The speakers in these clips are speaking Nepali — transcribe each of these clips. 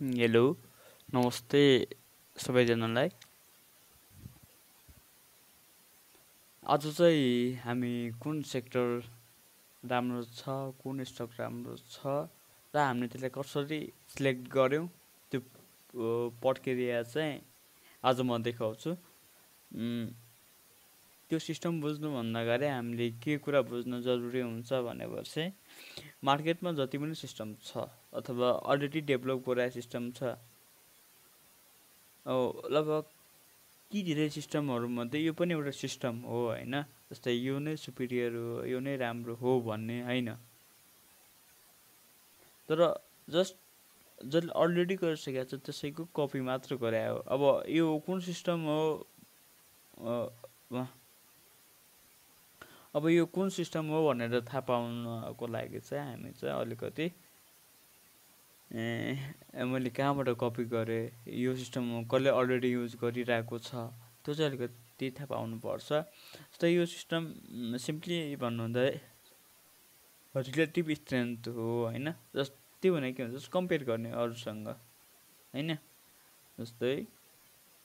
हेलो नमस्ते सबैजनालाई। आज चाहिँ हामी कुन सेक्टर राम्रो छ, कुन स्टक राम्रो छ र हामीले त्यसलाई कसरी सिलेक्ट गर्यौँ त्यो प्रक्रिया चाहिँ आज म देखाउँछु। त्यो सिस्टम बुझ्नुभन्दा अगाडि हामीले के कुरा बुझ्नु जरुरी हुन्छ भनेपछि मार्केटमा जति पनि सिस्टम छ अथवा अलरेडी डेभलप गराएको सिस्टम छ लगभग ती धेरै सिस्टमहरूमध्ये यो पनि एउटा सिस्टम हो होइन। जस्तै यो नै सुपिरियर हो, यो नै राम्रो हो भन्ने होइन। तर जस्ट जसले अलरेडी गरिसकेको छ त्यसैको कपी मात्र गरे हो। अब यो कुन सिस्टम हो, अब यो कुन सिस्टम हो भनेर थाहा पाउनको लागि चाहिँ हामी चाहिँ अलिकति मैले कहाँबाट कपी गरेँ, यो सिस्टम कसले अलरेडी युज गरिरहेको छ त्यो चाहिँ अलिकति थाहा पाउनुपर्छ। जस्तै यो सिस्टम सिम्पली भन्नुहुँदा रिलेटिभ स्ट्रेन्थ हो होइन। जस्तै भने के हुन्छ, कम्पेयर गर्ने अरूसँग होइन। जस्तै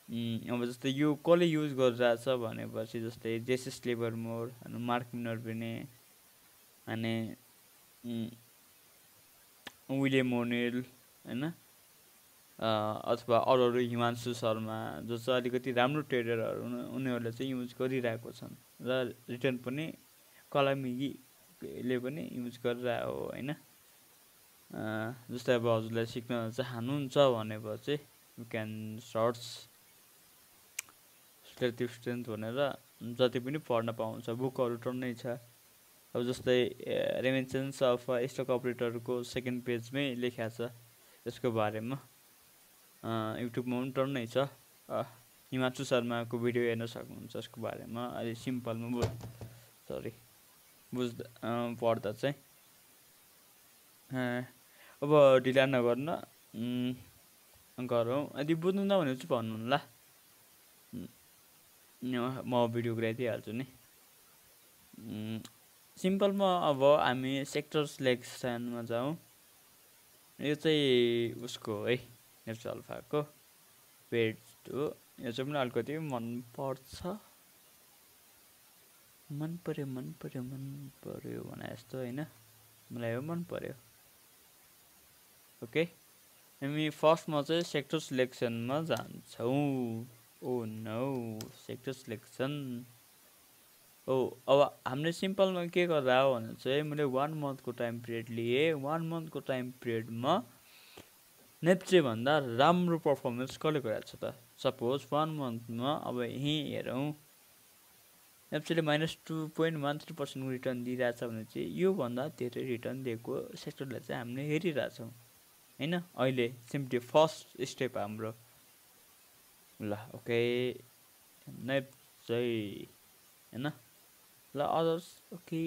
जस्तै यो कसले युज गरिरहेछ भनेपछि जस्तै जेसिस लिभरमोर अनि मार्क मिनर्भिने अनि विलियम ओनेल होइन, अथवा अरू हिमांशु शर्मा जो चाहिँ अलिकति राम्रो ट्रेडरहरू उनीहरूले चाहिँ युज गरिरहेको छन् र रिटर्न पनि कलामिगीले पनि युज गरिरहेको हो होइन। जस्तै अब हजुरलाई सिक्न चाहनुहुन्छ भनेपछि you can search relative strength भनेर जति पनि पढ्न पाउँछ, बुकहरू टन्नै छ। अब जस्तै रेमिटेन्स अफ स्टक अपरेटरको सेकेन्ड पेजमै लेखा छ यसको बारेमा, युट्युबमा पनि टन्नै छ। हिमांशु शर्माको भिडियो हेर्न सक्नुहुन्छ यसको बारेमा। अलि सिम्पलमा पढ्दा चाहिँ अब ढिला नगर्न गरौँ। यदि बुझ्नुहुन्न भने चाहिँ भन्नुहोला, म भिडियो गराइदिइहाल्छु नि। सिम्पलमा अब हामी सेक्टर सिलेक्सनमा जाउँ। यो चाहिँ उसको है नेप्स अल्फाको पेज हो। यो चाहिँ पनि अलिकति मन पर्यो भने जस्तो होइन, मलाई यो मन पर्यो। ओके, हामी फर्स्टमा चाहिँ सेक्टर सिलेक्सनमा जान्छौँ। Oh no, sector selection. अब हामीले सिम्पलमा के गर्दा हो भने चाहिँ मैले 1 मन्थको टाइम पिरियड लिएँ। 1 मन्थको टाइम पिरियडमा नेप्चे भन्दा राम्रो पर्फर्मेन्स कसले गरेको छ त। सपोज 1 मन्थमा अब यहीँ हेरौँ, नेप्चेले -2.13% रिटर्न दिइरहेछ भने चाहिँ योभन्दा धेरै रिटर्न दिएको सेक्टरलाई चाहिँ हामीले हेरिरहेछौँ होइन। अहिले सिम्पली फर्स्ट स्टेप हाम्रो ल ओके नेप्चे होइन। ल अदर्स ओके,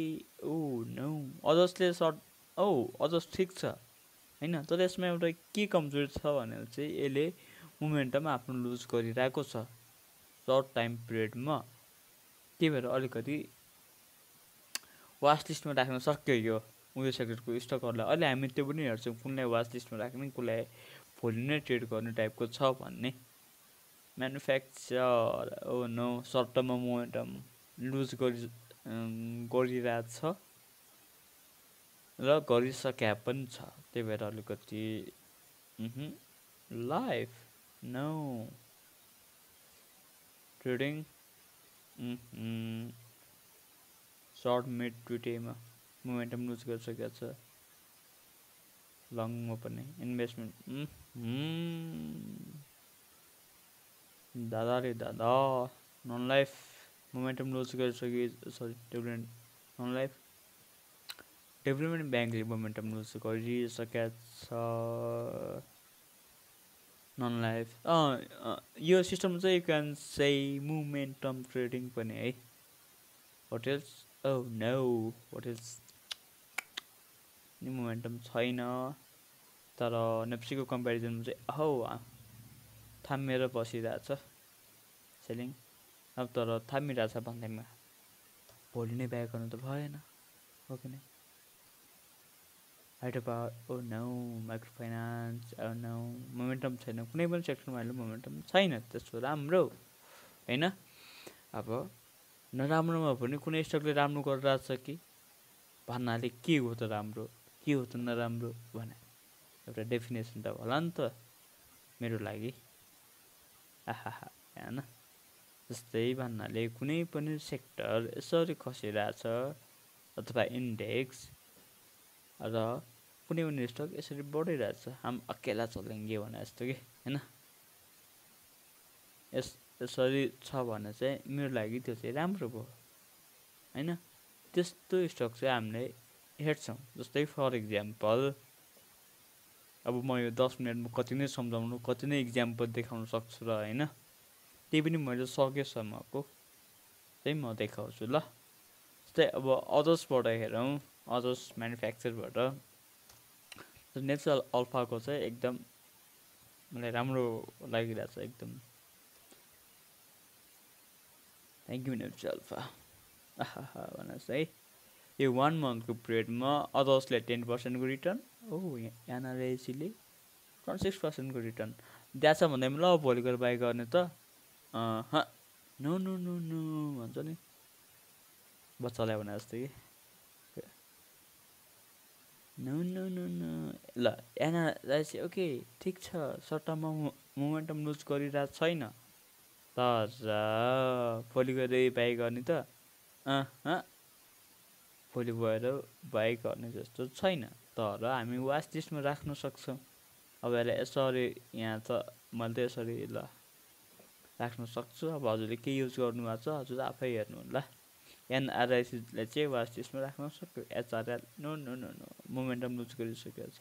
ओ नो अदर्सले अदर्स ठिक छ होइन। तर यसमा एउटा के कमजोरी छ भने चाहिँ यसले मोमेन्टम आफ्नो लुज गरिरहेको छ सर्ट टाइम पिरियडमा। त्यही भएर अलिकति वाच लिस्टमा राख्न सक्यो यो उयो सेक्टरको स्टकहरूलाई। अहिले हामी त्यो पनि हेर्छौँ कुनलाई वाच लिस्टमा राख्ने, कुनलाई भोलि नै ट्रेड गर्ने टाइपको छ भन्ने। म्यानुफ्याक्चर ओ नो सर्ट टर्ममा मोमेन्टम लुज गरिरहेछ र गरिसके पनि छ। त्यही भएर अलिकति life no trading short mid टुडेमा मोमेन्टम लुज गरिसकेको छ। लङमा पनि इन्भेस्टमेन्ट दादा रे दादा, नन लाइफ मोमेन्टम लुज गरिसके, सरी नन लाइफ डेभलपमेन्ट ब्याङ्कले मोमेन्टम लुज गरिसकेको छ। नन लाइफ यो सिस्टम चाहिँ you can say momentum trading पनि है। होटेल्स ओ नो, होटेल्स नि मोमेन्टम छैन। तर नेप्सीको कम्पेरिजनमा चाहिँ थामिएर बसिरहेछ सेलिङ। अब तर थामिरहेछ भन्दैमा भोलि नै ब्याक गर्नु त भएन, हो कि नै। Hydro power oh no, micro finance oh no, momentum छैन कुनै पनि सेक्टरमा अहिले मोमेन्टम छैन त्यस्तो राम्रो होइन। अब नराम्रोमा पनि कुनै स्टकले राम्रो गरिरहेछ कि भन्नाले के हो त राम्रो के हो त नराम्रो भने एउटा डेफिनेसन त होला नि त मेरो लागि। आहा होइन, जस्तै भन्नाले कुनै पनि सेक्टर यसरी खसिरहेछ अथवा इन्डेक्स र कुनै पनि स्टक यसरी बढिरहेछ, हम अकेला चलेंगे भने जस्तो कि होइन। यसरी छ भने चाहिँ मेरो लागि त्यो चाहिँ राम्रो भयो होइन। त्यस्तो स्टक चाहिँ हामीले हेर्छौँ। जस्तै फर इक्जाम्पल अब म यो 10 मिनटमा कति नै सम्झाउनु कति नै इक्जाम्पल देखाउन सक्छु र होइन, त्यही पनि मैले सकेसम्मको चाहिँ म देखाउँछु ल। जस्तै अब अदर्सबाट हेरौँ, अदर्स म्यानुफ्याक्चरबाट नेचुरल अल्फाको चाहिँ एकदम मलाई राम्रो लागिरहेछ एकदम। Thank you natural alpha. आहा भन्नुहोस् है, यो 1 मन्थको पिरियडमा अदर्सले 10%को रिटर्न, एनआरएसीले 26%को रिटर्न दिएछ भन्दैमा ल भोलि गएर बाई गर्ने त नो नो नो नो भन्छ नि बच्चालाई भने जस्तो कि नो नो नो नो। ल एनआरएसी ओके ठिक छ, सर्ट टर्ममा मोमेन्टम लुज गरिरहेको छैन, तर भोलि गएर बाई गर्ने त भोलि गएर बाई गर्ने जस्तो छैन, तर हामी वाच लिस्टमा राख्न सक्छौँ। अब यसरी यहाँ त मैले त यसरी ल राख्न सक्छु। अब हजुरले के युज गर्नुभएको छ हजुर आफै हेर्नु होला। एनआरआइसीले चाहिँ वाच लिस्टमा राख्न सक्यो, HRL no no no no momentum lose गरिसकेको छ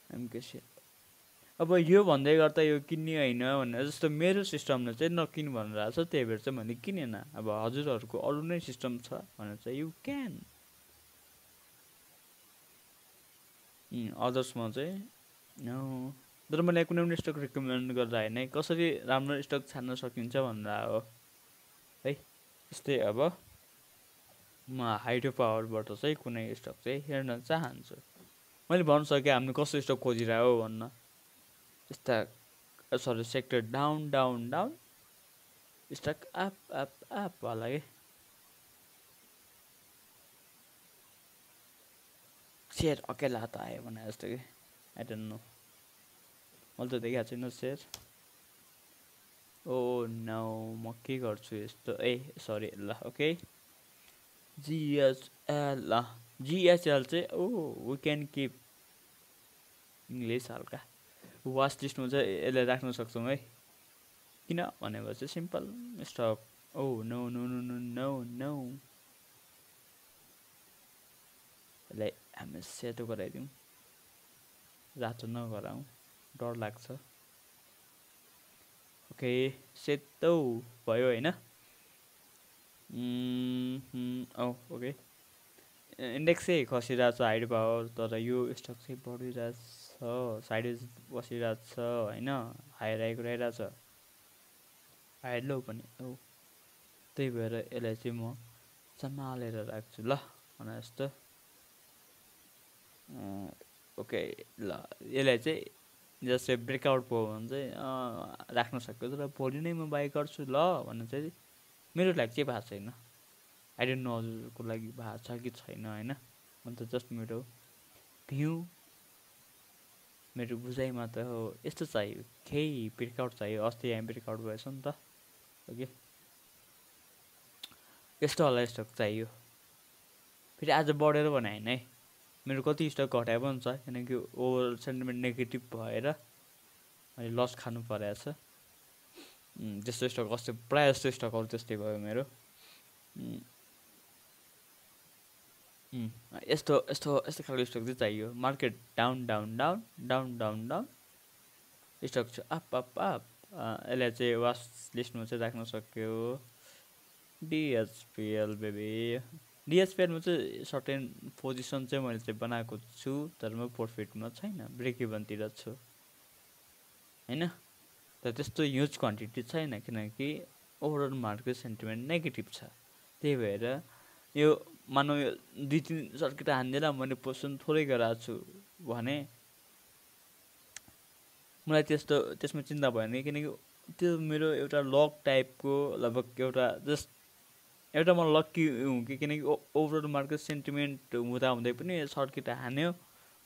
एमकेसी। अब यो भन्दै गर्दा यो किन्ने होइन भनेर जस्तो मेरो सिस्टमले चाहिँ नकिन भनिरहेको छ, त्यही भएर चाहिँ मैले किनेन। अब हजुरहरूको अरू नै सिस्टम छ भने चाहिँ यु क्यान। अदर्समा चाहिँ तर मैले कुनै पनि स्टक रिकमेन्ड गर्दा होइन है, कसरी राम्रो स्टक छान्न सकिन्छ भनेर हो है। जस्तै अब म हाइड्रो पावरबाट चाहिँ कुनै स्टक चाहिँ हेर्न चाहन्छु। मैले भन्न सकेँ हामीले कस्तो स्टक खोजिरह्यो हो भन्न। यस्ता सरी sector down down down stock up up up होला कि सेयर अकेला त आयो भने जस्तो कि आई डोन्ट नो, मैले त देखाएको छैन सेयर। ओ नो म के गर्छु यस्तो सरी ल ओके। जिएचएल जिएचएल चाहिँ वी क्यान किप इङ्ग्लिस हल्का वाच लिस्टमा चाहिँ यसलाई राख्न सक्छौँ है। किन भनेपछि simple stock no no no no no no यसलाई हामी सेतो गराइदिउँ, रातो नगराउँ डर लाग्छ। ओके सेतो भयो होइन। ओके इन्डेक्स चाहिँ खसिरहेछ हाइड्रो पावर, तर यो स्टक चाहिँ बढिरहेछ साइड बसिरहेछ होइन, हायर हाई गराइरहेछ हायर लो पनि त्यही भएर यसलाई चाहिँ म सम्हालेर राख्छु ल भने जस्तो। ओके ल यसलाई चाहिँ जस्तै ब्रेकआउट भयो भने चाहिँ राख्न सक्यो, तर भोलि नै म बाई गर्छु ल भन्ने चाहिँ मेरो लागि चाहिँ भएको छैन। आई डोन्ट नो हजुरको लागि भएको छ कि छैन होइन, अन्त जस्ट मेरो भ्यू मेरो बुझाइमा त हो यस्तो चाहियो, केही ब्रेकआउट चाहियो। अस्ति यहाँ ब्रेकआउट भएछ नि त ओके, यस्तो होला स्टक चाहियो। फेरि आज बढेर भने होइन है, मेरो कति स्टक घटाए पनि छ किनकि ओभर सेन्टिमेन्ट नेगेटिभ भएर मैले लस खानु परेको छ। त्यस्तो स्टक अस्ति प्रायः जस्तो स्टकहरू त्यस्तै भयो मेरो। यस्तो यस्तो यस्तो खालको स्टक चाहिँ चाहियो। Market down down down down down down stock चाहिँ अप अप अप, यसलाई चाहिँ वाच लिस्टमा चाहिँ राख्न सक्यो। डिएचपिएल बेबी डिएचपिएलमा चाहिँ सर्टेन पोजिसन चाहिँ मैले चाहिँ बनाएको छु, तर म प्रफिटमा छैन, ब्रेक इभनतिर छु होइन। तर त्यस्तो ह्युज क्वान्टिटी छैन किनकि ओभरअल मार्केट सेन्टिमेन्ट नेगेटिभ छ, त्यही भएर यो मानौ 2-3 सर्किट हान्दिनँ मैले पोजिसन थोरै गराएको छु भने मलाई त्यसमा चिन्ता भएन, किनकि त्यो मेरो एउटा लक टाइपको लगभग एउटा जस्ट एउटा म लक्की हुँ कि, किनकि ओभरअल मार्केट सेन्टिमेन्ट हुँदा हुँदै पनि सर्किट हान्यो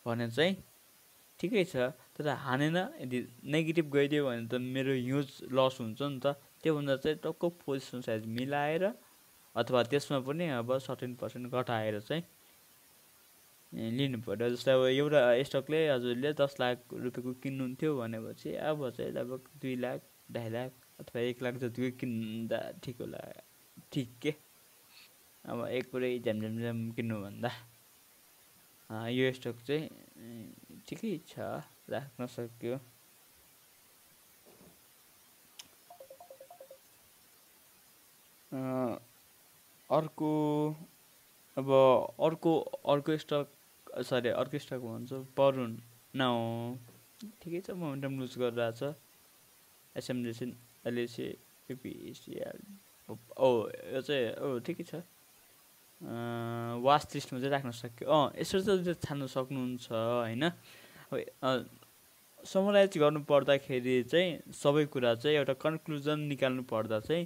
भने चाहिँ ठिकै छ। तर हानेन, यदि नेगेटिभ गइदियो भने त मेरो ह्युज लस हुन्छ नि त। त्योभन्दा चाहिँ टक्क पोजिसन साइज मिलाएर अथवा त्यसमा पनि अब 13% घटाएर चाहिँ लिनु पऱ्यो। जस्तै अब एउटा स्टकले हजुरले 10 लाख रुपियाँको किन्नुहुन्थ्यो भनेपछि अब चाहिँ लगभग 2 लाख 2.5 लाख अथवा 1 लाख जतिको किन्दा ठिक होला, ठिक के। अब एक पुरै झ्यामझ्याम किन्नुभन्दा यो स्टक चाहिँ ठिकै छ, राख्न सक्यो। अर्को अब अर्को स्टक अर्को स्टक भन्छ परुन न, ठिकै छ, मोमेन्टम लुज गरिरहेछ। एसएमजिसी एलएसी पिपिसिएल यो चाहिँ ठिकै छ। वाच लिस्टमा चाहिँ राख्न सक्यो। यसरी चाहिँ छान्न सक्नुहुन्छ होइन। समराइज गर्नु पर्दाखेरि चाहिँ सबै कुरा चाहिँ एउटा कन्क्लुजन निकाल्नु पर्दा चाहिँ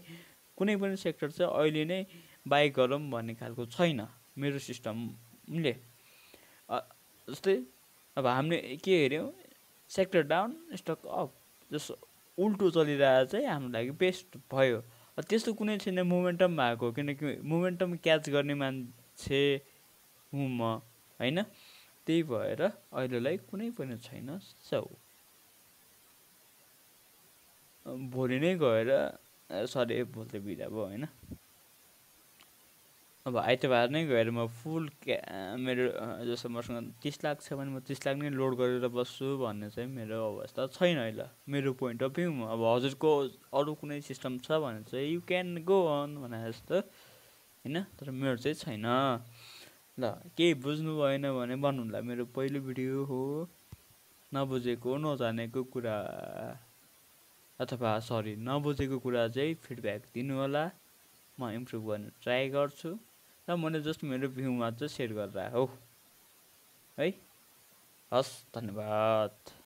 कुनै पनि सेक्टर चाहिँ अहिले नै बाई गरौँ भन्ने खालको छैन मेरो सिस्टमले। जस्तै अब हामीले के हेऱ्यौँ, सेक्टर डाउन स्टक अप, जस्तो उल्टो चलिरहेको चाहिँ हाम्रो लागि बेस्ट भयो। त्यस्तो कुनै छैन मोमेन्टम भएको, किनकि मोमेन्टम क्याच गर्ने मान्छे हुँ म होइन। त्यही भएर अहिलेलाई कुनै पनि छैन। सो भोलि नै गएर सरी भोलि त बिदा भयो होइन। अब आइतबार नै गएर म फुल मेरो जस्तो मसँग 30 लाख छ भने म 30 लाख नै लोड गरेर बस्छु भन्ने चाहिँ मेरो अवस्था छैन अहिले, मेरो पोइन्ट अफ भ्यूमा। अब हजुरको अरू कुनै सिस्टम छ भने चाहिँ यु क्यान गो अन भने जस्तो होइन, तर मेरो चाहिँ छैन। ल केही बुझ्नु भएन भने भन्नुहोला, मेरो पहिलो भिडियो हो, नबुझेको नजानेको कुरा अथवा सरी नबुझेको कुरा चाहिँ फिडब्याक दिनु होला, म इम्प्रुभ गर्न ट्राई गर्छु। र मैले जस्ट मेरो भ्यूमा चाहिँ सेयर गरेर हो है। हस्, धन्यवाद।